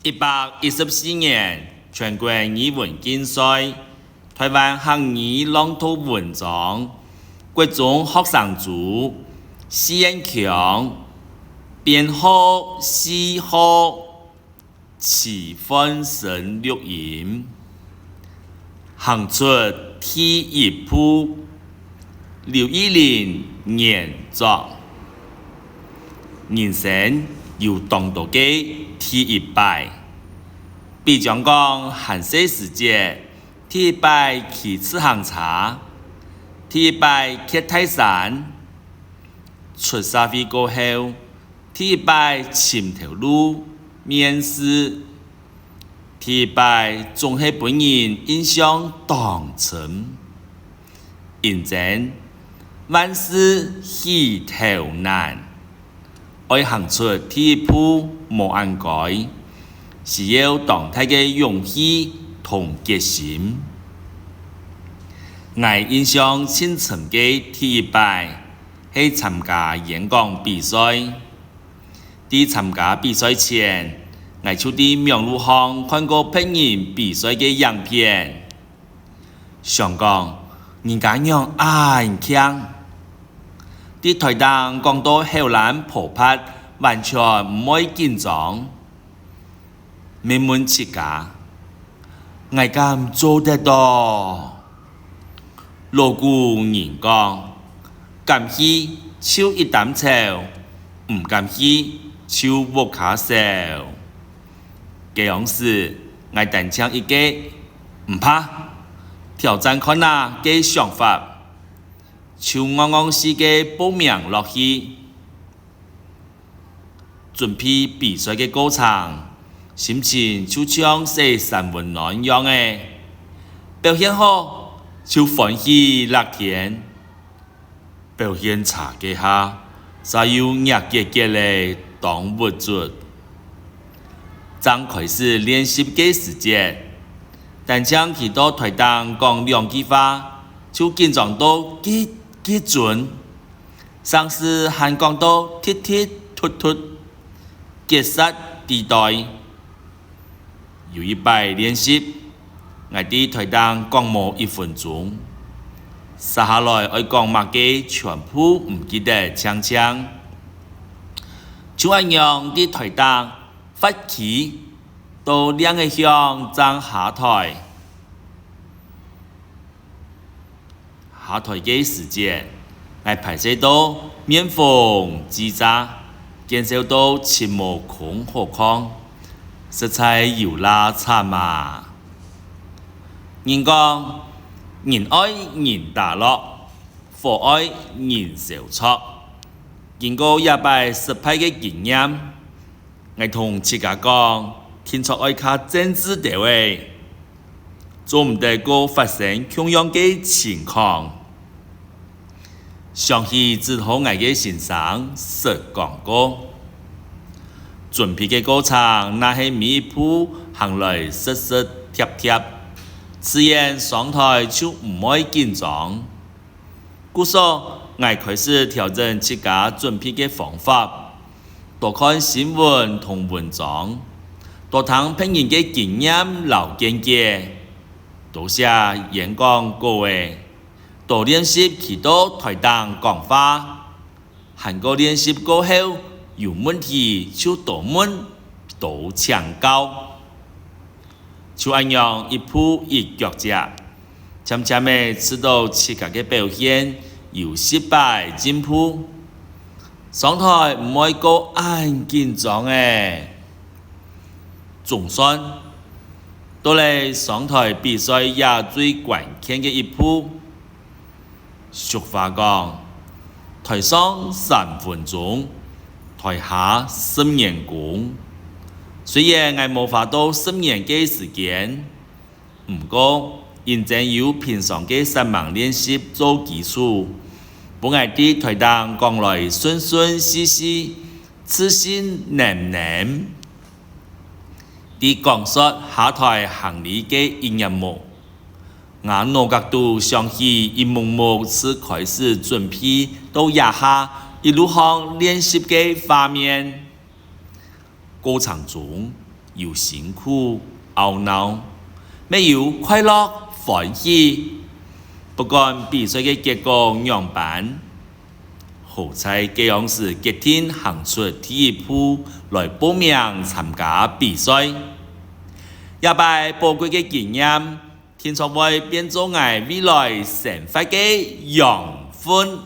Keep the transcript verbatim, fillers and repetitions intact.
一百一十四年全國語文競賽，臺灣客語朗讀文章，國中學生組，四縣腔，編號四號，徐煥昇錄音。行出第一步，劉奕霖原作。 人生有當多个第一擺，比將講還細時節，第一擺騎自行車，第一擺蹶大山，出社會過後，第一擺尋頭路、面試， 第一擺總係分人印象當深。因爭萬事起頭難，愛行出第一步無恁該，需要當大个勇氣同決心。𠊎印象盡深个第一擺，係參加演講比賽。 在參加比賽前，𠊎就在網路項看過別人比賽个影片，想講人家仰恁慶，在臺頂講到口瀾泡潑，完全毋會緊張。問問自家：「𠊎敢做得到？」 老古人講：「敢去就一擔樵，毋敢去就屋下愁。」該央時，𠊎單淨一個「毋怕，挑戰看啊」个想法，就戇戇死个報名落去。 準備比賽个過程，心情就像洗三溫暖樣仔，表現好就歡喜樂天，表現差該下，嗄又齧結結仔當鬱卒。正開始練習个時節，單淨企到臺頂講兩句話，就緊張到激激顫。 成時還講到踢踢突突，結舌底代。有一擺練習，𠊎在臺頂講無一分鐘，續下來愛講麼个全部毋記得淨淨。就恁樣在臺頂發企到躘仔向正下臺。 下臺个時節，𠊎排泄到面紅耳赤，見笑到盡無空好囥，實在有罅慘啊！人講：「人愛人打落，火愛人燒著。」經過這擺失敗个經驗， 𠊎同自家講，定著愛較鎮仔兜仔，做毋得過發生共樣个情況。想起指導𠊎个先生識講過，準備个過程若係每一步行來實實貼貼，自然上臺就毋會緊張。 故所，𠊎開始調整自家準備个方法，多看新聞同文章，多聽別人个經驗摎見解，多寫演講稿仔，多練習企到臺頂講話，還過練習過後，有問題就多問、多請教。 就恁樣一步一腳跡，漸漸仔試著自家个表現有息把仔進步。上臺毋會過恁緊張咧。總算，到了上臺比賽這最關鍵个一步。 俗話講：「臺上三分鐘，臺下十年功。」雖然𠊎無花到十年个時間，毋過因爭有平常个煞猛練習做基礎，分𠊎在臺頂講來順順序序、自信淰淰。在講述下臺行禮个一𥍉目， 吾腦殼肚想起一幕幕自開始準備到這下一路項練習个畫面。過程中，有辛苦、懊惱，乜有快樂、歡喜。不管比賽个結果仰般，好在該央時決定行出第一步來報名參加比賽。這擺寶貴个經驗，定著會變做𠊎未來生活个養分。